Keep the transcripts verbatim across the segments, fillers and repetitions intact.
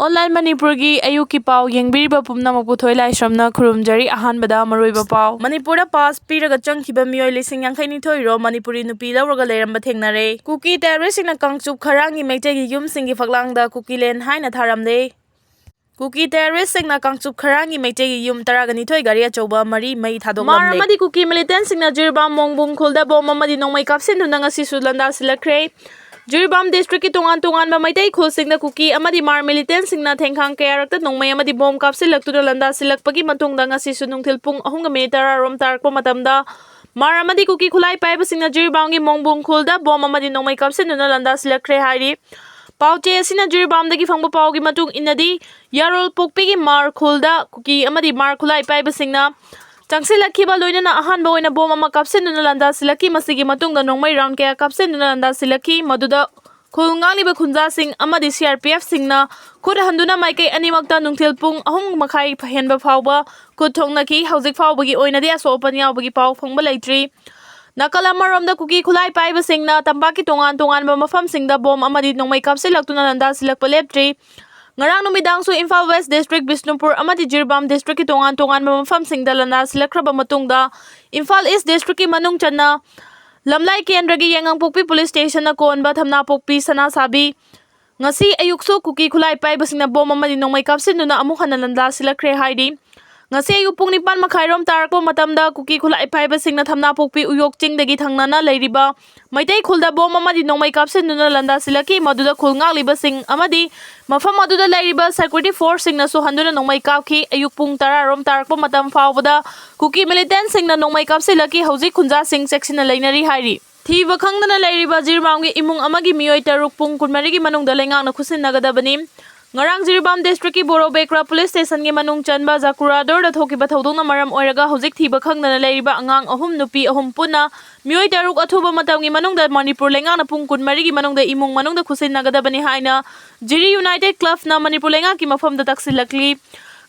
Online ꯃꯅꯤꯄꯨꯔꯒꯤ ꯑꯌꯨꯛꯀꯤ ꯄꯥꯎ ꯌꯦꯡꯕꯤꯔꯤꯕ ꯄꯨꯝꯅꯃꯛꯄꯨ ꯊꯣꯏ ꯂꯥꯏꯁ꯭ꯔꯝꯅ ꯈꯨꯔꯨꯝꯖꯔꯤ꯫ ꯑꯍꯥꯟꯕꯗ ꯃꯔꯨꯑꯣꯏꯕ ꯄꯥꯎ꯫ ꯃꯅꯤꯄꯨꯔꯗ ꯄꯥꯁ ꯄꯤꯔꯒ ꯆꯪꯈꯤꯕ ꯃꯤꯑꯣꯏ ꯂꯤꯁꯤꯡ ꯌꯥꯡꯈꯩ ꯅꯤꯊꯣꯏ ꯔꯣꯝ ꯃꯅꯤꯄꯨꯔꯤ ꯅꯨꯄꯤ ꯂꯧꯔꯒ ꯂꯩꯔꯝꯕ ꯊꯦꯡꯅꯔꯦ꯫ ꯀꯨꯀꯤ ꯇꯦꯔꯣꯔꯤꯁ꯭ꯠꯁꯤꯡꯅ ꯀꯥꯡꯆꯨꯞ ꯈꯔꯥꯡꯒꯤ ꯃꯩꯇꯩꯒꯤ ꯌꯨꯝꯁꯤꯡꯒꯤ ꯐꯛꯂꯥꯡꯗ ꯀꯨꯀꯤꯂꯦꯟ ꯍꯥꯏꯅ ꯊꯥꯔꯝꯂꯦ꯫ ꯀꯨꯀꯤ ꯇꯦꯔꯣꯔꯤꯁ꯭ꯠꯁꯤꯡꯅ ꯀꯥꯡꯆꯨꯞ ꯈꯔꯥꯡꯒꯤ ꯃꯩꯇꯩꯒꯤ ꯌꯨꯝ ꯇꯔꯥꯒ ꯅꯤꯊꯣꯏ ꯒꯥꯔꯤ ꯑꯆꯧꯕ ꯃꯔꯤ ꯃꯩ ꯊꯥꯗꯣꯛꯂꯝꯂꯦ꯫ ꯃꯥꯔ ꯑꯃꯗꯤ ꯀꯨꯀꯤ ꯃꯤꯂꯤꯇꯦꯟꯠꯁꯤꯡꯅ ꯖꯤꯔꯤꯕꯥꯝ ꯃꯣꯡꯕꯨꯡ ꯈꯨꯜꯗ ꯕꯣꯝ ꯑꯃꯗꯤ ꯅꯣꯡꯃꯩ ꯀꯥꯞꯁꯤꯟꯗꯨꯅ ꯉꯁꯤꯁꯨ ꯂꯥꯟꯗꯥꯁꯤꯜꯂꯛꯈ꯭ꯔꯦ꯫ ꯖꯤꯔꯤꯕꯥꯝ ꯗꯤꯁꯇ꯭ꯔꯤꯛꯀꯤ ꯇꯣꯉꯥꯟ ꯇꯣꯉꯥꯟꯕ ꯃꯩꯇꯩ ꯈꯨꯜꯁꯤꯡꯗ ꯀꯨꯀꯤ ꯑꯃꯗꯤ ꯃꯥꯔ ꯃꯤꯂꯤꯇꯦꯟꯠꯁꯤꯡꯅ ꯊꯦꯡꯈꯥꯡ ꯀꯌꯥꯔꯛꯇ ꯅꯣꯡꯃꯩ ꯑꯃꯗꯤ ꯕꯣꯝ ꯀꯥꯞꯁꯤꯜꯂꯛꯇꯨꯅ ꯂꯥꯟꯗꯥꯁꯤꯜꯂꯛꯄꯒꯤ ꯃꯇꯨꯡꯗ ꯉꯁꯤꯁꯨ ꯅꯨꯡꯊꯤꯜ ꯄꯨꯡ ꯑꯍꯨꯝꯒ ꯃꯤꯅꯤꯠ ꯇꯔꯥ ꯔꯣꯝ ꯇꯥꯔꯛꯄ ꯃꯇꯝꯗ ꯃꯥꯔ ꯑꯃꯗꯤ ꯀꯨꯀꯤ ꯈꯨꯠꯂꯥꯏ ꯄꯥꯏꯕꯁꯤꯡꯅ ꯖꯤꯔꯤꯕꯥꯝꯒꯤ ꯃꯣꯡꯕꯨꯡ ꯈꯨꯜꯗ ꯕꯣꯝ ꯑꯃꯗꯤ ꯅꯣꯡꯃꯩ ꯀꯥꯞꯁꯤꯟꯗꯨꯅ ꯂꯥꯟꯗꯥꯁꯤꯜꯂꯛꯈ꯭ꯔꯦ ꯍꯥꯏꯔꯤ꯫ ꯄꯥꯎ ꯆꯦ ꯑꯁꯤꯅ ꯖꯤꯔꯤꯕꯥꯝꯗꯒꯤ ꯐꯪꯕ ꯄꯥꯎꯒꯤ ꯃꯇꯨꯡ ꯏꯟꯅꯗꯤ, ꯌꯥꯔꯣꯜꯄꯣꯛꯄꯤꯒꯤ ꯃꯥꯔ ꯈꯨꯜꯗ ꯀꯨꯀꯤ ꯑꯃꯗꯤ ꯃꯥꯔ ꯈꯨꯠꯂꯥꯏ ꯄꯥꯏꯕꯁꯤꯡꯅ ꯆꯪꯁꯤꯜꯂꯛꯈꯤꯕ ꯂꯣꯏꯅꯅ ꯑꯍꯥꯟꯕ ꯑꯣꯏꯅ ꯕꯣꯝ ꯑꯃ ꯀꯥꯞꯁꯤꯟꯗꯨꯅ ꯂꯥꯟꯗꯥꯁꯤꯜꯂꯛꯈꯤ꯫ ꯃꯁꯤꯒꯤ ꯃꯇꯨꯡꯗ ꯅꯣꯡꯃꯩ ꯔꯥꯎꯟ ꯀꯌꯥ ꯀꯥꯞꯁꯤꯟꯗꯨꯅ ꯂꯥꯟꯗꯥꯁꯤꯜꯂꯛꯈꯤ꯫ ꯃꯗꯨꯗ ꯈꯨꯜ ꯉꯥꯛꯂꯤꯕ ꯈꯨꯟꯖꯥꯁꯤꯡ ꯑꯃꯗꯤ ꯁꯤ ꯑꯥꯔ ꯄꯤ ꯑꯦꯐꯁꯤꯡꯅ ꯈꯨꯠ ꯍꯟꯗꯨꯅ ꯃꯥꯏꯀꯩ ꯑꯅꯤꯃꯛꯇ ꯅꯨꯡꯊꯤꯜ ꯄꯨꯡ ꯑꯍꯨꯝ ꯃꯈꯥꯏ ꯍꯦꯟꯕ ꯐꯥꯎꯕ ꯈꯨꯠ ꯊꯣꯛꯅꯈꯤ꯫ ꯍꯧꯖꯤꯛ ꯐꯥꯎꯕꯒꯤ ꯑꯣꯏꯅꯗꯤ ꯑꯁꯣꯛ ꯑꯄꯟ ꯌꯥꯎꯕꯒꯤ ꯄꯥꯎ ꯐꯪꯕ ꯂꯩꯇ꯭ꯔꯤ꯫ ꯅꯥꯀꯜ ꯑꯃꯔꯣꯝꯗ ꯀꯨꯀꯤ ꯈꯨꯠꯂꯥꯏ ꯄꯥꯏꯕꯁꯤꯡꯅ ꯇꯝꯄꯥꯛꯀꯤ ꯇꯣꯉꯥꯟ ꯇꯣꯉꯥꯟꯕ ꯃꯐꯝꯁꯤꯡꯗ ꯕꯣꯝ ꯑꯃꯗꯤ ꯅꯣꯡꯃꯩ ꯀꯥꯞꯁꯤꯜꯂꯛꯇꯨꯅ ꯂꯥꯟꯗꯥꯁꯤꯜꯂꯛꯄ ꯂꯦꯞꯇ꯭ꯔꯤ꯫ ꯉꯔꯥꯡ ꯅꯨꯃꯤꯗꯥꯡꯁꯨ ꯏꯝꯐꯥꯜ ꯋꯦꯁ꯭ꯠ ꯗꯤꯁꯇ꯭ꯔꯤꯛ, ꯕꯤꯁꯅꯨꯄꯨꯔ ꯑꯃꯗꯤ ꯖꯤꯔꯤꯕꯥꯝ ꯗꯤꯁꯇ꯭ꯔꯤꯛꯀꯤ ꯇꯣꯉꯥꯟ ꯇꯣꯉꯥꯟꯕ ꯃꯐꯝꯁꯤꯡꯗ ꯂꯥꯟꯗꯥꯁꯤꯜꯂꯛꯈ꯭ꯔꯕ ꯃꯇꯨꯡꯗ, ꯏꯝꯐꯥꯜ ꯏꯁ꯭ꯠ ꯗꯤꯁꯇ꯭ꯔꯤꯛꯀꯤ ꯃꯅꯨꯡ ꯆꯟꯅ ꯂꯝꯂꯥꯏ ꯀꯦꯟꯗ꯭ꯔꯒꯤ ꯌꯥꯏꯉꯪꯄꯣꯛꯄꯤ ꯄꯨꯂꯤꯁ ꯁ꯭ꯇꯦꯁꯟꯅ ꯀꯣꯟꯕ ꯊꯝꯅꯥꯄꯣꯛꯄꯤ, ꯁꯅꯥꯁꯥꯕꯤ, ꯉꯁꯤ ꯑꯌꯨꯛꯁꯨ ꯀꯨꯀꯤ ꯈꯨꯠꯂꯥꯏ ꯄꯥꯏꯕꯁꯤꯡꯅ ꯕꯣꯝ ꯑꯃꯗꯤ ꯅꯣꯡꯃꯩ ꯀꯥꯞꯁꯤꯟꯗꯨꯅ ꯑꯃꯨꯛ ꯍꯟꯅ ꯂꯥꯟꯗꯥꯁꯤꯜꯂꯛꯈ꯭ꯔꯦ ꯍꯥꯏꯔꯤ꯫ ꯉꯁꯤ ꯑꯌꯨꯛ ꯄꯨꯡ ꯅꯤꯄꯥꯟ ꯃꯈꯥꯏꯔꯣꯝ ꯇꯥꯔꯛꯄ ꯃꯇꯝꯗ ꯀꯨꯀꯤ ꯈꯨꯠꯂꯥꯏ ꯄꯥꯏꯕꯁꯤꯡꯅ ꯊꯝꯅꯥꯄꯣꯛꯄꯤ ꯎꯌꯣꯛ ꯆꯤꯡꯗꯒꯤ ꯊꯪꯅꯅ ꯂꯩꯔꯤꯕ ꯃꯩꯇꯩ ꯈꯨꯜꯗ ꯕꯣꯝ ꯑꯃꯗꯤ ꯅꯣꯡꯃꯩ ꯀꯥꯞꯁꯤꯟꯗꯨꯅ ꯂꯥꯟꯗꯥꯁꯤꯜꯂꯛꯈꯤ꯫ ꯃꯗꯨꯗ ꯈꯨꯜ ꯉꯥꯛꯂꯤꯕꯁꯤꯡ ꯑꯃꯗꯤ ꯃꯐꯝ ꯑꯗꯨꯗ ꯂꯩꯔꯤꯕ ꯁꯦꯀ꯭ꯌꯨꯔꯤꯇꯤ ꯐꯣꯔꯁꯁꯤꯡꯅꯁꯨ ꯍꯟꯗꯨꯅ ꯅꯣꯡꯃꯩ ꯀꯥꯞꯈꯤ꯫ ꯑꯌꯨꯛ ꯄꯨꯡ ꯇꯔꯥꯔꯣꯝ ꯇꯥꯔꯛꯄ ꯃꯇꯝ ꯐꯥꯎꯕꯗ ꯀꯨꯀꯤ ꯃꯤꯂꯤꯇꯦꯟꯠꯁꯤꯡꯅ ꯅꯣꯡꯃꯩ ꯀꯥꯞꯁꯤꯜꯂꯛꯈꯤ꯫ ꯍꯧꯖꯤꯛ ꯈꯨꯟꯖꯥꯁꯤꯡ ꯆꯦꯛꯁꯤꯟꯅ ꯂꯩꯅꯔꯤ ꯍꯥꯏꯔꯤ꯫ ꯊꯤꯕ ꯈꯪꯗꯅ ꯂꯩꯔꯤꯕ ꯖꯤꯔꯤꯕꯥꯝꯒꯤ ꯏꯃꯨꯡ ꯑꯃꯒꯤ ꯃꯤꯑꯣꯏ ꯇꯔꯨꯛ ꯄꯨꯡ ꯀꯨꯟꯃꯔꯤꯒꯤ ꯃꯅꯨꯡꯗ ꯂꯩꯉꯥꯛꯅ ꯈꯨꯠꯁꯤꯟꯅꯒꯗꯕꯅꯤ꯫ ꯉꯔꯥꯡ ꯖꯤꯔꯤꯕꯥꯝ ꯗꯤꯁꯇ꯭ꯔꯤꯛꯀꯤ ꯕꯣꯔꯣꯕꯦꯀ꯭ꯔꯥ ꯄꯨꯂꯤꯁ ꯁ꯭ꯇꯦꯁꯟꯒꯤ ꯃꯅꯨꯡ ꯆꯟꯕ ꯖꯥꯀꯨꯔꯥꯗꯣꯔꯗ ꯊꯣꯛꯈꯤꯕ ꯊꯧꯗꯣꯛꯅ ꯃꯔꯝ ꯑꯣꯏꯔꯒ ꯍꯧꯖꯤꯛ ꯊꯤꯕ ꯈꯪꯗꯅ ꯂꯩꯔꯤꯕ ꯑꯉꯥꯡ ꯑꯍꯨꯝ, ꯅꯨꯄꯤ ꯑꯍꯨꯝ ꯄꯨꯟꯅ ꯃꯤꯑꯣꯏ ꯇꯔꯨꯛ ꯑꯊꯨꯕ ꯃꯇꯝꯒꯤ ꯃꯅꯨꯡꯗ ꯃꯅꯤꯄꯨꯔ ꯂꯩꯉꯥꯛꯅ ꯄꯨꯡ ꯀꯨꯟꯃꯔꯤꯒꯤ ꯃꯅꯨꯡꯗ ꯏꯃꯨꯡ ꯃꯅꯨꯡꯗ ꯈꯨꯠꯁꯤꯟꯅꯒꯗꯕꯅꯤ ꯍꯥꯏꯅ ꯖꯤꯔꯤ ꯌꯨꯅꯥꯏꯇꯦꯗ ꯀ꯭ꯂꯕꯅ ꯃꯅꯤꯄꯨꯔ ꯂꯩꯉꯥꯛꯀꯤ ꯃꯐꯝꯗ ꯇꯛꯁꯤꯜꯂꯛꯂꯤ꯫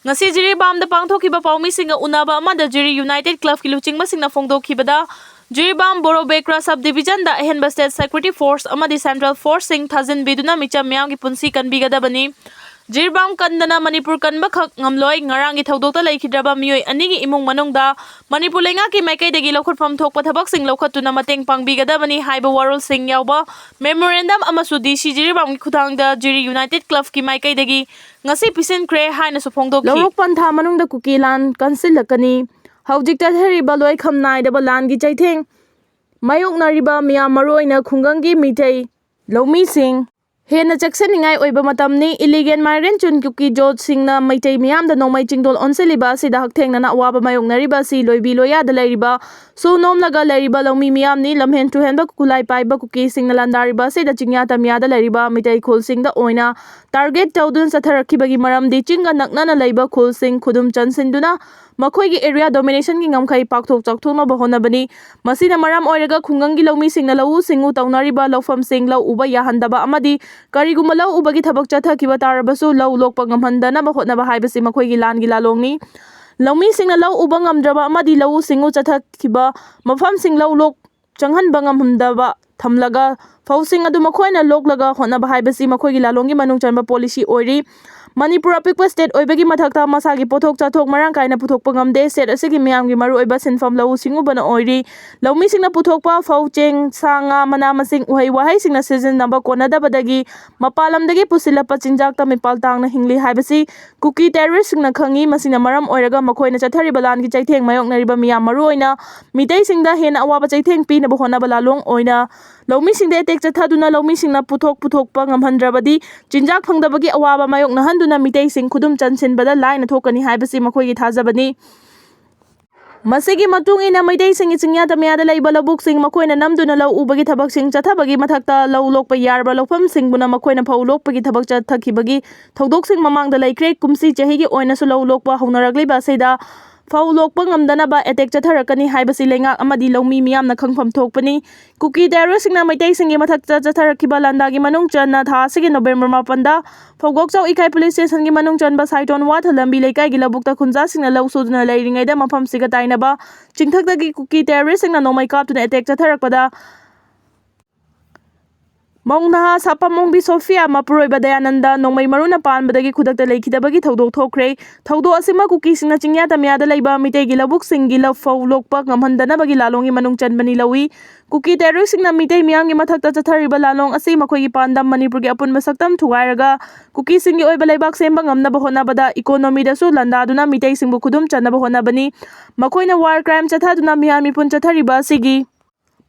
ꯉꯁꯤ ꯖꯤꯔꯤꯕꯥꯝꯗ ꯄꯥꯡꯊꯣꯛꯈꯤꯕ ꯄꯥꯎꯃꯤꯁꯤꯡꯒ ꯎꯅꯕ ꯑꯃꯗ ꯖꯤꯔꯤ ꯌꯨꯅꯥꯏꯇꯦꯗ ꯀ꯭ꯂꯕꯀꯤ ꯂꯨꯆꯤꯡꯕꯁꯤꯡꯅ ꯐꯣꯡꯗꯣꯛꯈꯤꯕꯗ, ꯖꯤꯔꯤꯕꯥꯝ ꯕꯣꯔꯣꯕꯦꯀ꯭ꯔꯥ ꯁꯕ ꯗꯤꯕꯤꯖꯟꯗ ꯑꯍꯦꯟꯕ ꯁ꯭ꯇꯦꯠ ꯁꯦꯀ꯭ꯌꯨꯔꯤꯇꯤ ꯐꯣꯔꯁ ꯑꯃꯗꯤ ꯁꯦꯟꯇ꯭ꯔꯦꯜ ꯐꯣꯔꯁꯁꯤꯡ ꯊꯥꯖꯤꯟꯕꯤꯗꯨꯅ ꯃꯤꯆꯝ ꯃꯤꯌꯥꯝꯒꯤ ꯄꯨꯟꯁꯤ ꯀꯟꯕꯤꯒꯗꯕꯅꯤ꯫ ꯖꯤꯔꯤꯕꯥꯝ ꯀꯟꯗꯅ ꯃꯅꯤꯄꯨꯔ ꯀꯟꯕꯈꯛ ꯉꯝꯂꯣꯏ, ꯉꯔꯥꯡꯒꯤ ꯊꯧꯗꯣꯛꯇ ꯂꯩꯈꯤꯗ꯭ꯔꯕ ꯃꯤꯑꯣꯏ ꯑꯅꯤꯒꯤ ꯏꯃꯨꯡ ꯃꯅꯨꯡꯗ ꯃꯅꯤꯄꯨꯔ ꯂꯩꯉꯥꯛꯀꯤ ꯃꯥꯏꯀꯩꯗꯒꯤ ꯂꯧꯈꯠꯐꯝ ꯊꯣꯛꯄ ꯊꯕꯛꯁꯤꯡ ꯂꯧꯈꯠꯇꯨꯅ ꯃꯇꯦꯡ ꯄꯥꯡꯕꯤꯒꯗꯕꯅꯤ ꯍꯥꯏꯕ ꯋꯥꯔꯣꯜꯁꯤꯡ ꯌꯥꯎꯕ ꯃꯦꯃꯣꯔꯦꯟꯗꯝ ꯑꯃꯁꯨ ꯗꯤ ꯁꯤ ꯖꯤꯔꯤꯕꯥꯝꯒꯤ ꯈꯨꯠꯊꯥꯡꯗ ꯖꯤꯔꯤ ꯌꯨꯅꯥꯏꯇꯦꯗ ꯀ꯭ꯂꯕꯀꯤ ꯃꯥꯏꯀꯩꯗꯒꯤ ꯉꯁꯤ ꯄꯤꯁꯤꯟꯈ꯭ꯔꯦ ꯍꯥꯏꯅꯁꯨ ꯐꯣꯡꯗꯣꯛꯈꯤ꯫ ꯂꯧꯔꯣꯛ ꯄꯟꯊꯥ ꯃꯅꯨꯡꯗ ꯀꯨꯀꯤ ꯂꯥꯟ ꯀꯟꯁꯤꯜꯂꯛꯀꯅꯤ꯫ ꯍꯧꯖꯤꯛ ꯆꯠꯊꯔꯤꯕ ꯂꯣꯏꯈꯝ ꯅꯥꯏꯗꯕ ꯂꯥꯟꯒꯤ ꯆꯩꯊꯦꯡ ꯃꯥꯌꯣꯛꯅꯔꯤꯕ ꯃꯤꯌꯥꯝ, ꯃꯔꯨꯑꯣꯏꯅ ꯈꯨꯡꯒꯪꯒꯤ ꯃꯤꯇꯩ ꯂꯧꯃꯤꯁꯤꯡ, ꯍꯦꯟꯅ ꯆꯦꯛꯁꯤꯟꯅꯤꯡꯉꯥꯏ ꯑꯣꯏꯕ ꯃꯇꯝꯅꯤ꯫ ꯏꯂꯤꯒꯦꯟ ꯃꯥꯏꯒ꯭ꯔꯦꯟ ꯆꯨꯟ ꯀꯨꯀꯤ ꯖꯣꯠꯁꯤꯡꯅ ꯃꯩꯇꯩ ꯃꯤꯌꯥꯝꯗ ꯅꯣꯡꯃꯩ ꯆꯤꯡꯗꯣꯜ ꯑꯣꯟꯁꯤꯜꯂꯤꯕ ꯑꯁꯤꯗ ꯍꯛꯊꯦꯡꯅꯅ ꯑꯋꯥꯕ ꯃꯥꯌꯣꯛꯅꯔꯤꯕ ꯑꯁꯤ ꯂꯣꯏꯕꯤ ꯂꯣꯏꯌꯥꯗ ꯂꯩꯔꯤꯕ, ꯁꯨ ꯅꯣꯝꯂꯒ ꯂꯩꯔꯤꯕ ꯂꯧꯃꯤ ꯃꯤꯌꯥꯝꯅꯤ꯫ ꯂꯝꯍꯦꯟ ꯇꯨꯍꯦꯟꯕ ꯈꯨꯠꯂꯥꯏ ꯄꯥꯏꯕ ꯀꯨꯀꯤꯁꯤꯡꯅ ꯂꯥꯟꯗꯥꯔꯤꯕ ꯑꯁꯤꯗ ꯆꯤꯡꯌꯥ ꯇꯝꯌꯥꯗ ꯂꯩꯔꯤꯕ ꯃꯤꯇꯩ ꯈꯨꯜꯁꯤꯡꯗ ꯑꯣꯏꯅ ꯇꯥꯔꯒꯦꯠ ꯇꯧꯗꯨꯅ ꯆꯠꯊꯔꯛꯈꯤꯕꯒꯤ ꯃꯔꯝꯗꯤ ꯆꯤꯡꯒ ꯅꯛꯅꯅ ꯂꯩꯕ ꯈꯨꯜꯁꯤꯡ ꯈꯨꯗꯨꯝ ꯆꯟꯁꯤꯟꯗꯨꯅ ꯃꯈꯣꯏꯒꯤ ꯑꯦꯔꯤꯌꯥ ꯗꯣꯃꯤꯅꯦꯁꯟꯒꯤ ꯉꯝꯈꯩ ꯄꯥꯛꯊꯣꯛ ꯆꯥꯎꯊꯣꯛꯅꯕ ꯍꯣꯠꯅꯕꯅꯤ꯫ ꯃꯁꯤꯅ ꯃꯔꯝ ꯑꯣꯏꯔꯒ ꯈꯨꯡꯒꯪꯒꯤ ꯂꯧꯃꯤꯁꯤꯡꯅ ꯂꯧꯎ ꯁꯤꯡꯎ ꯇꯧꯅꯔꯤꯕ ꯂꯧꯐꯝꯁꯤꯡ ꯂꯧ ꯎꯕ ꯌꯥꯍꯟꯗꯕ ꯑꯃꯗꯤ ꯀꯔꯤꯒꯨꯝꯕ ꯂꯧ ꯎꯕꯒꯤ ꯊꯕꯛ ꯆꯠꯊꯈꯤꯕ ꯇꯥꯔꯕꯁꯨ ꯂꯧ ꯂꯣꯛꯄ ꯉꯝꯍꯟꯗꯅꯕ ꯍꯣꯠꯅꯕ ꯍꯥꯏꯕꯁꯤ ꯃꯈꯣꯏꯒꯤ ꯂꯥꯟꯒꯤ ꯂꯥꯂꯣꯡꯅꯤ꯫ ꯂꯧꯃꯤꯁꯤꯡꯅ ꯂꯧ ꯎꯕ ꯉꯝꯗ꯭ꯔꯕ ꯑꯃꯗꯤ ꯂꯧꯎ ꯁꯤꯡꯎ ꯆꯠꯊꯈꯤꯕ ꯃꯐꯝꯁꯤꯡ ꯂꯧ ꯂꯣꯛ ꯆꯪꯍꯟꯕ ꯉꯝꯍꯟꯗꯕ ꯊꯝꯂꯒ ꯐꯧꯁꯤꯡ ꯑꯗꯨ ꯃꯈꯣꯏꯅ ꯂꯣꯛꯂꯒ ꯍꯣꯠꯅꯕ ꯍꯥꯏꯕꯁꯤ ꯃꯈꯣꯏꯒꯤ ꯂꯥꯂꯣꯡꯒꯤ ꯃꯅꯨꯡ ꯆꯟꯕ ꯄꯣꯂꯤꯁꯤ ꯑꯣꯏꯔꯤ꯫ ꯃꯅꯤꯄꯨꯔ ꯑꯄꯤꯛꯄ ꯁ꯭ꯇꯦꯠ ꯑꯣꯏꯕꯒꯤ ꯃꯊꯛꯇ ꯃꯁꯥꯒꯤ ꯄꯣꯠꯊꯣꯛ ꯆꯥꯊꯣꯛ ꯃꯔꯥꯡ ꯀꯥꯏꯅ ꯄꯨꯊꯣꯛꯄ ꯉꯝꯗꯦ꯫ ꯁ꯭ꯇꯦꯠ ꯑꯁꯤꯒꯤ ꯃꯤꯌꯥꯝꯒꯤ ꯃꯔꯨꯑꯣꯏꯕ ꯁꯤꯟꯐꯝ ꯂꯧꯎ ꯁꯤꯡꯎꯕꯅ ꯑꯣꯏꯔꯤ꯫ ꯂꯧꯃꯤꯁꯤꯡꯅ ꯄꯨꯊꯣꯛꯄ ꯐꯧ, ꯆꯦꯡ, ꯁꯥ, ꯉꯥ, ꯃꯅꯥ ꯃꯁꯤꯡ, ꯎꯍꯩ ꯋꯥꯍꯩꯁꯤꯡꯅ ꯁꯤꯖꯤꯟꯅꯕ ꯀꯣꯟꯅꯗꯕꯗꯒꯤ ꯃꯄꯥꯟ ꯂꯝꯗꯒꯤ ꯄꯨꯁꯤꯜꯂꯛꯄ ꯆꯤꯟꯖꯥꯛꯇ ꯃꯤꯄꯥꯜ ꯇꯥꯡꯅ ꯍꯤꯡꯂꯤ ꯍꯥꯏꯕꯁꯤ ꯀꯨꯀꯤ ꯇꯦꯔꯣꯔꯤꯁꯁꯤꯡꯅ ꯈꯪꯏ꯫ ꯃꯁꯤꯅ ꯃꯔꯝ ꯑꯣꯏꯔꯒ ꯃꯈꯣꯏꯅ ꯆꯠꯊꯔꯤꯕ ꯂꯥꯟꯒꯤ ꯆꯩꯊꯦꯡ ꯃꯥꯌꯣꯛꯅꯔꯤꯕ ꯃꯤꯌꯥꯝ, ꯃꯔꯨꯑꯣꯏꯅ ꯃꯤꯇꯩꯁꯤꯡꯗ ꯍꯦꯟꯅ ꯑꯋꯥꯕ ꯆꯩꯊꯦꯡ ꯄꯤꯅꯕ ꯍꯣꯠꯅꯕ ꯂꯥꯂꯣꯡ ꯑꯣꯏꯅ ꯂꯧꯃꯤꯁꯤꯡꯗ ꯑꯦꯇꯦꯛ ꯆꯠꯊꯗꯨꯅ ꯂꯧꯃꯤꯁꯤꯡꯅ ꯄꯨꯊꯣꯛ ꯄꯨꯊꯣꯛꯄ ꯉꯝꯍꯟꯗ꯭ꯔꯕꯗꯤ ꯆꯤꯟꯖꯥꯛ ꯐꯪꯗꯕꯒꯤ ꯑꯋꯥꯕ ꯃꯥꯌꯣꯛꯅꯍꯟꯗꯨꯅ ꯃꯤꯇꯩꯁꯤꯡ ꯈꯨꯗꯨꯝ ꯆꯟꯁꯤꯟꯕꯗ ꯂꯥꯏꯅ ꯊꯣꯛꯀꯅꯤ ꯍꯥꯏꯕꯁꯤ ꯃꯈꯣꯏꯒꯤ ꯊꯥꯖꯕꯅꯤ꯫ ꯃꯁꯤꯒꯤ ꯃꯇꯨꯡ ꯏꯟꯅ ꯃꯩꯇꯩꯁꯤꯡꯒꯤ ꯆꯤꯡꯌꯥ ꯇꯝꯌꯥꯗ ꯂꯩꯕ ꯂꯧꯕꯨꯛꯁꯤꯡ ꯃꯈꯣꯏꯅ ꯅꯝꯗꯨꯅ ꯂꯧ ꯎꯕꯒꯤ ꯊꯕꯛꯁꯤꯡ ꯆꯠꯊꯕꯒꯤ ꯃꯊꯛꯇ ꯂꯧ ꯂꯣꯛꯄ ꯌꯥꯔꯕ ꯂꯧꯐꯝꯁꯤꯡꯕꯨꯅ ꯃꯈꯣꯏꯅ ꯐꯧ ꯂꯣꯛꯄꯒꯤ ꯊꯕꯛ ꯆꯠꯊꯈꯤꯕꯒꯤ ꯊꯧꯗꯣꯛꯁꯤꯡ ꯃꯃꯥꯡꯗ ꯂꯩꯈ꯭ꯔꯦ꯫ ꯀꯨꯝꯁꯤ ꯆꯍꯤꯒꯤ ꯑꯣꯏꯅꯁꯨ ꯂꯧ ꯂꯣꯛꯄ ꯍꯧꯅꯔꯛꯂꯤꯕ ꯑꯁꯤꯗ ꯐꯧ ꯂꯣꯛꯄ ꯉꯝꯗꯅꯕ ꯑꯦꯇꯦꯛ ꯆꯠꯊꯔꯛꯀꯅꯤ ꯍꯥꯏꯕꯁꯤ ꯂꯩꯉꯥꯛ ꯑꯃꯗꯤ ꯂꯧꯃꯤ ꯃꯤꯌꯥꯝꯅ ꯈꯪꯐꯝ ꯊꯣꯛꯄꯅꯤ꯫ ꯀꯨꯀꯤ ꯇꯦꯔꯣꯔꯤꯁꯁꯤꯡꯅ ꯃꯩꯇꯩꯁꯤꯡꯒꯤ ꯃꯊꯛꯇ ꯆꯠꯊꯔꯛꯈꯤꯕ ꯂꯥꯟꯗꯥꯒꯤ ꯃꯅꯨꯡ ꯆꯟꯅ ꯊꯥ ꯑꯁꯤꯒꯤ ꯅꯣꯕꯦꯝꯕꯔ ꯃꯥꯄꯟꯗ ꯐꯧꯒꯣꯛꯆꯥꯎ ꯏꯀꯥꯏ ꯄꯨꯂꯤꯁ ꯁ꯭ꯇꯦꯁꯟꯒꯤ ꯃꯅꯨꯡ ꯆꯟꯕ ꯁꯥꯏꯇꯣꯟ ꯋꯥꯊ ꯂꯝꯕꯤ ꯂꯩꯀꯥꯏꯒꯤ ꯂꯧꯕꯨꯛꯇ ꯈꯨꯟꯖꯥꯁꯤꯡꯅ ꯂꯧ ꯁꯨꯗꯨꯅ ꯂꯩꯔꯤꯉꯩꯗ ꯃꯐꯝꯁꯤꯒ ꯇꯥꯏꯅꯕ ꯆꯤꯡꯊꯛꯇꯒꯤ ꯀꯨꯀꯤ ꯇꯦꯔꯣꯔꯤꯁꯁꯤꯡꯅ ꯅꯣꯡꯃꯩ ꯀꯥꯞꯇꯨꯅ ꯑꯦꯇꯦꯛ ꯆꯠꯊꯔꯛꯄꯗ ꯃꯧ ꯅꯍꯥ ꯁꯥꯄꯝ ꯑꯣꯡꯕꯤ ꯁꯣꯐꯤꯌꯥ, ꯃꯄꯨꯔꯣꯏꯕ ꯗꯌꯥꯅꯟꯗ ꯅꯣꯡꯃꯩ ꯃꯔꯨꯅ ꯄꯥꯟꯕꯗꯒꯤ ꯈꯨꯗꯛꯇ ꯂꯩꯈꯤꯗꯕꯒꯤ ꯊꯧꯗꯣꯛ ꯊꯣꯛꯈ꯭ꯔꯦ꯫ ꯊꯧꯗꯣꯛ ꯑꯁꯤꯃꯛ ꯀꯨꯀꯤꯁꯤꯡꯅ ꯆꯤꯡꯌꯥ ꯇꯝꯌꯥꯗ ꯂꯩꯕ ꯃꯤꯇꯩꯒꯤ ꯂꯧꯕꯨꯛꯁꯤꯡꯒꯤ ꯂꯐꯧ ꯂꯣꯛꯄ ꯉꯝꯍꯟꯗꯅꯕꯒꯤ ꯂꯥꯂꯣꯡꯒꯤ ꯃꯅꯨꯡ ꯆꯟꯕꯅꯤ ꯂꯧꯏ꯫ ꯀꯨꯀꯤ terroristꯁꯤꯡꯅ ꯃꯤꯇꯩ ꯃꯤꯌꯥꯝꯒꯤ ꯃꯊꯛꯇ ꯆꯠꯊꯔꯤꯕ ꯂꯥꯂꯣꯡ ꯑꯁꯤ ꯃꯈꯣꯏꯒꯤ ꯄꯥꯟꯗꯝ ꯃꯅꯤꯄꯨꯔꯒꯤ ꯑꯄꯨꯟꯕ ꯁꯛꯇꯝ ꯊꯨꯒꯥꯏꯔꯒ ꯀꯨꯀꯤꯁꯤꯡꯒꯤ ꯑꯣꯏꯕ ꯂꯩꯕꯥꯛ ꯁꯦꯝꯕ ꯉꯝꯅꯕ ꯍꯣꯠꯅꯕꯗ economyꯗꯁꯨ ꯂꯥꯟꯗꯥꯗꯨꯅ ꯃꯤꯇꯩꯁꯤꯡꯕꯨ ꯈꯨꯗꯨꯝ ꯆꯟꯅꯕ ꯍꯣꯠꯅꯕꯅꯤ꯫ ꯃꯈꯣꯏꯅ war crime ꯆꯠꯊꯗꯨꯅ ꯃꯤꯍꯥꯠ ꯃꯤꯄꯨꯟ ꯆꯠꯊꯔꯤꯕ ꯑꯁꯤꯒꯤ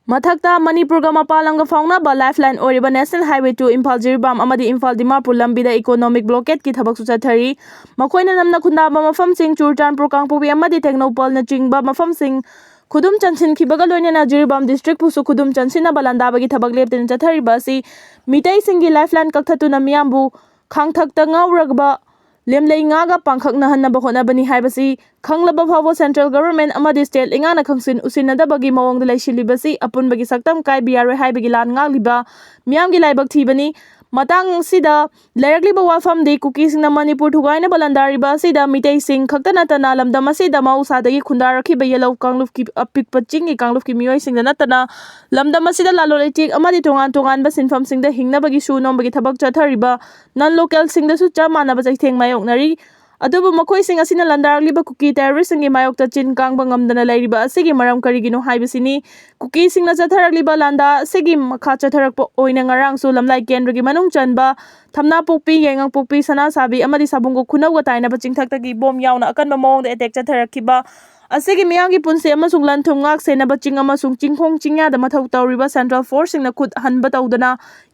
ꯃꯊꯛꯇ ꯃꯅꯤꯄꯨꯔꯒ ꯃꯄꯥꯟ ꯂꯝꯒ ꯐꯥꯎꯅꯕ lifeline ꯑꯣꯏꯔꯤꯕ National Highway two Imphal Jiribam ꯑꯃꯗꯤ ꯏꯝꯐꯥꯜ ꯗꯤꯃꯥꯄꯨꯔ ꯂꯝꯕꯤꯗ economic blockadeꯀꯤ ꯊꯕꯛꯁꯨ ꯆꯠꯊꯔꯤ꯫ ꯃꯈꯣꯏꯅ ꯅꯝꯅ ꯈꯨꯟꯗꯥꯕ ꯃꯐꯝꯁꯤꯡ ꯆꯨꯔꯆꯥꯟꯄꯨꯔ, ꯀꯥꯡꯄꯣꯛꯄꯤ ꯑꯃꯗꯤ ꯇꯦꯡꯅꯧꯄꯜꯅꯆꯤꯡꯕ ꯃꯐꯝꯁꯤꯡ ꯈꯨꯗꯨꯝ ꯆꯟꯁꯤꯟꯈꯤꯕꯒ ꯂꯣꯏꯅꯅ ꯖꯤꯔꯤꯕꯥꯝ districtꯄꯨꯁꯨ ꯈꯨꯗꯨꯝ ꯆꯟꯁꯤꯟꯅꯕ ꯂꯥꯟꯗꯥꯕꯒꯤ ꯊꯕꯛ ꯂꯦꯞꯇꯅ ꯆꯠꯊꯔꯤꯕ ꯑꯁꯤ ꯃꯤꯇꯩꯁꯤꯡꯒꯤ lifeline ꯀꯛꯊꯠꯇꯨꯅ ꯃꯤꯌꯥꯝꯕꯨ ꯈꯥꯡꯊꯛꯇ ꯉꯥꯎꯔꯒ ꯂꯦꯝꯂꯩ ꯉꯥꯒ ꯄꯥꯡꯈꯛꯅꯍꯟꯅꯕ ꯍꯣꯠꯅꯕꯅꯤ ꯍꯥꯏꯕꯁꯤ ꯈꯪꯂꯕ ꯐꯥꯎꯕ central government ꯑꯃꯗꯤ state ꯂꯩꯉꯥꯛꯅ ꯈꯪꯁꯤꯟ ꯎꯁꯤꯟꯅꯗꯕꯒꯤ ꯃꯑꯣꯡꯗ ꯂꯩꯁꯤꯜꯂꯤꯕꯁꯤ ꯑꯄꯨꯟꯕꯒꯤ ꯁꯛꯇꯝ ꯀꯥꯏꯕ ꯌꯥꯔꯣꯏ ꯍꯥꯏꯕꯒꯤ ꯂꯥꯟ ꯉꯥꯛꯂꯤꯕ ꯃꯤꯌꯥꯝꯒꯤ ꯂꯥꯏꯕꯛ ꯊꯤꯕꯅꯤ꯫ ꯃꯇꯥꯡ ꯑꯁꯤꯗ ꯂꯩꯔꯛꯂꯤꯕ ꯋꯥꯐꯝꯗꯤ ꯀꯨꯀꯤꯁꯤꯡꯅ ꯃꯅꯤꯄꯨꯔ ꯊꯨꯒꯥꯏꯅꯕ ꯂꯥꯟꯗꯥꯔꯤꯕ ꯑꯁꯤꯗ ꯃꯤꯇꯩꯁꯤꯡ ꯈꯛꯇ ꯅꯠꯇꯅ ꯂꯝꯗꯝ ꯑꯁꯤꯗ ꯃꯍꯧꯁꯥꯗꯒꯤ ꯈꯨꯟꯗꯥꯔꯛꯈꯤꯕ ꯌꯦꯜꯍꯧ ꯀꯥꯡꯂꯨꯞꯀꯤ ꯑꯄꯤꯛꯄ ꯆꯤꯡꯒꯤ ꯀꯥꯡꯂꯨꯞꯀꯤ ꯃꯤꯑꯣꯏꯁꯤꯡꯗ ꯅꯠꯇꯅ ꯂꯝꯗꯝ ꯑꯁꯤꯗ ꯂꯂꯣꯟ ꯏꯇꯤꯛ ꯑꯃꯗꯤ ꯇꯣꯉꯥꯟ ꯇꯣꯉꯥꯟꯕ ꯁꯤꯟꯐꯝꯁꯤꯡꯗ ꯍꯤꯡꯅꯕꯒꯤ ꯁꯨ ꯅꯣꯝꯕꯒꯤ ꯊꯕꯛ ꯆꯠꯊꯔꯤꯕ non localꯁꯤꯡꯗꯁꯨ ꯆꯞ ꯃꯥꯟꯅꯕ ꯆꯩꯊꯦꯡ ꯃꯥꯌꯣꯛꯅꯔꯤ꯫ ꯑꯗꯨꯕꯨ ꯃꯈꯣꯏꯁꯤꯡ ꯑꯁꯤꯅ ꯂꯥꯟꯗꯥꯔꯛꯂꯤꯕ ꯀꯨꯀꯤ terroristꯁꯤꯡꯒꯤ ꯃꯥꯌꯣꯛꯇ ꯆꯤꯟ ꯀꯥꯡꯕ ꯉꯝꯗꯅ ꯂꯩꯔꯤꯕ ꯑꯁꯤꯒꯤ ꯃꯔꯝ ꯀꯔꯤꯒꯤꯅꯣ ꯍꯥꯏꯕꯁꯤꯅꯤ꯫ ꯀꯨꯀꯤꯁꯤꯡꯅ ꯆꯠꯊꯔꯛꯂꯤꯕ ꯂꯥꯟꯗꯥ ꯑꯁꯤꯒꯤ ꯃꯈꯥ ꯆꯠꯊꯔꯛꯄ ꯑꯣꯏꯅ ꯉꯔꯥꯡꯁꯨ ꯂꯝꯂꯥꯏ ꯀꯦꯟꯗ꯭ꯔꯒꯤ ꯃꯅꯨꯡ ꯆꯟꯕ ꯊꯝꯅꯥꯄꯣꯛꯄꯤ, ꯌꯥꯏꯉꯪꯄꯣꯛꯄꯤ, ꯁꯅꯥꯁꯥꯕꯤ ꯑꯃꯗꯤ ꯁꯥꯕꯨꯡꯒꯣꯛ ꯈꯨꯅꯧꯒ ꯇꯥꯏꯅꯕ ꯆꯤꯡꯊꯛꯇꯒꯤ ꯕꯣꯝ ꯌꯥꯎꯅ ꯑꯀꯟꯕ ꯃꯑꯣꯡꯗ attack ꯆꯠꯊꯔꯛꯈꯤꯕ ꯑꯁꯤꯒꯤ ꯃꯤꯌꯥꯝꯒꯤ ꯄꯨꯟꯁꯤ ꯑꯃꯁꯨꯡ ꯂꯟ ꯊꯨꯝ ꯉꯥꯛ ꯁꯦꯟꯅꯕ ꯆꯤꯡ ꯑꯃꯁꯨꯡ ꯆꯤꯡꯈꯣꯡ ꯆꯤꯡꯌꯥꯗ ꯃꯊꯧ ꯇꯧꯔꯤꯕ central forceꯁꯤꯡꯅ ꯈꯨꯠ ꯍꯟꯕ ꯇꯧꯗꯅ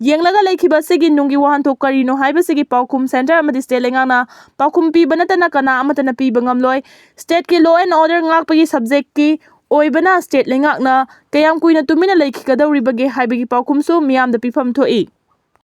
ꯌꯦꯡꯂꯒ ꯂꯩꯈꯤꯕ ꯑꯁꯤꯒꯤ ꯅꯨꯡꯒꯤ ꯋꯥꯍꯟꯊꯣꯛ ꯀꯔꯤꯅꯣ ꯍꯥꯏꯕꯁꯤꯒꯤ ꯄꯥꯎꯈꯨꯝ centre ꯑꯃꯗꯤ state ꯂꯩꯉꯥꯛꯅ ꯄꯥꯎꯈꯨꯝ ꯄꯤꯕ ꯅꯠꯇꯅ ꯀꯅꯥ ꯑꯃꯠꯇꯅ ꯄꯤꯕ ꯉꯝꯂꯣꯏ꯫ Stateꯀꯤ law and order ꯉꯥꯛꯄꯒꯤ subjectꯀꯤ ꯑꯣꯏꯕꯅ state ꯂꯩꯉꯥꯛꯅ ꯀꯌꯥꯝ ꯀꯨꯏꯅ ꯇꯨꯃꯤꯟꯅ ꯂꯩꯈꯤꯒꯗꯧꯔꯤꯕꯒꯦ ꯍꯥꯏꯕꯒꯤ ꯄꯥꯎꯈꯨꯝꯁꯨ ꯃꯤꯌꯥꯝꯗ ꯄꯤꯐꯝ ꯊꯣꯛꯏ꯫